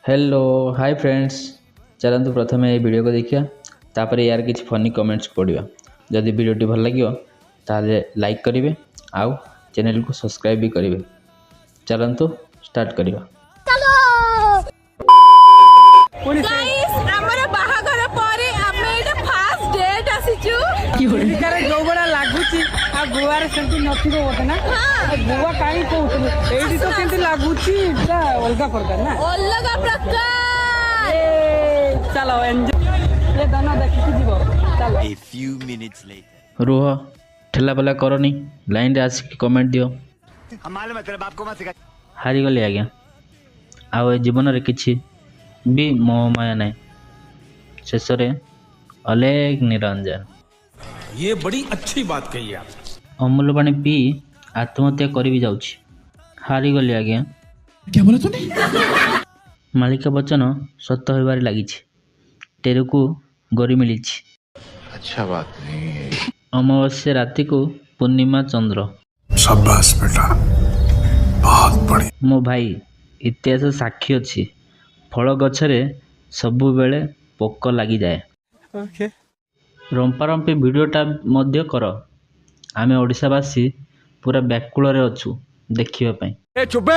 Hello, high friends. ଚାଲନ୍ତୁ, ପ୍ରଥମେ ଏହି ଭିଡ଼ିଓକୁ ଦେଖିବା, ତାପରେ ୟାର କିଛି ଫନି କମେଣ୍ଟସ୍ ପଢ଼ିବା। ଯଦି ଭିଡ଼ିଓଟି ଭଲ ଲାଗିବ, ତାହେଲେ ଲାଇକ୍ କରିବେ ଆଉ ଚ୍ୟାନେଲକୁ ସବସ୍କ୍ରାଇବ୍ ବି କରିବେ। ଚାଲନ୍ତୁ, ଷ୍ଟାର୍ଟ କରିବା। ଗାଇସ୍, ଆମର ବାହାଘର ପରେ ଆମେ ଏଇଟା ଫାର୍ଷ୍ଟ ଡେଟ୍ ଆସିଛୁ। ଚିଲିକାରେ ଯୋଉ ଭଳିଆ ଲାଗୁଛି, ଆଉ ଗୋଆରେ ସେମିତି ନଥିବ ବୋଧେ ନା? ହଁ। ଗୋଆ କାହିଁ କହୁଥିଲୁ, ଏଇଠି ତ କେମିତି ଲାଗୁଛି, ପୁରା ଅଲଗା ପ୍ରକାର ନା? ଅଲଗା ପ୍ରକାର। ଏ, ଚାଲ, ଏନ୍ଜୟ ଏ ଧନ ଦେଖିକି ଯିବ, ଚାଲ। A few minutes later. ରୁହ, ଠେଲାପେଲା କରନି, ଲାଇନ୍ରେ ଆସିକି କମେଣ୍ଟ ଦିଅ। ହାରିଗଲି ଆଜ୍ଞା, ଆଉ ଏ ଜୀବନରେ କିଛି ବି ମୋହମାୟା ନାହିଁ। ଶେଷରେ ଅଲେଖ ନିରଞ୍ଜନ। ये बड़ी अच्छी बात कही आप। ଅମୁଲ ପାଣି ପିଇ ଆତ୍ମହତ୍ୟା କରିବି ଯାଉଛି। ହାରିଗଲି ଆଜ୍ଞା। ମାଳିକା ବଚନ ସତ ହେବାରେ ଲାଗିଛି। ଟେରୁକୁ ଗରି ମିଳିଛି। अच्छा बात नहीं है। ଅମାବାସ୍ୟା ରାତିକୁ ପୂର୍ଣ୍ଣିମା ଚନ୍ଦ୍ର। शाबाश बेटा, बहुत बढ़िया। ମୋ ଭାଇ, ଇତିହାସ ସାକ୍ଷୀ ଅଛି, ଫଳ ଗଛରେ ସବୁବେଳେ ପୋକ ଲାଗିଯାଏ। ରମ୍ପାରମ୍ପି ଭିଡ଼ିଓଟା ମଧ୍ୟ କର। ଆମେ ଓଡ଼ିଶାବାସୀ ପୁରା ବ୍ୟାକୁଳରେ ଅଛୁ ଦେଖିବା ପାଇଁ। चुप।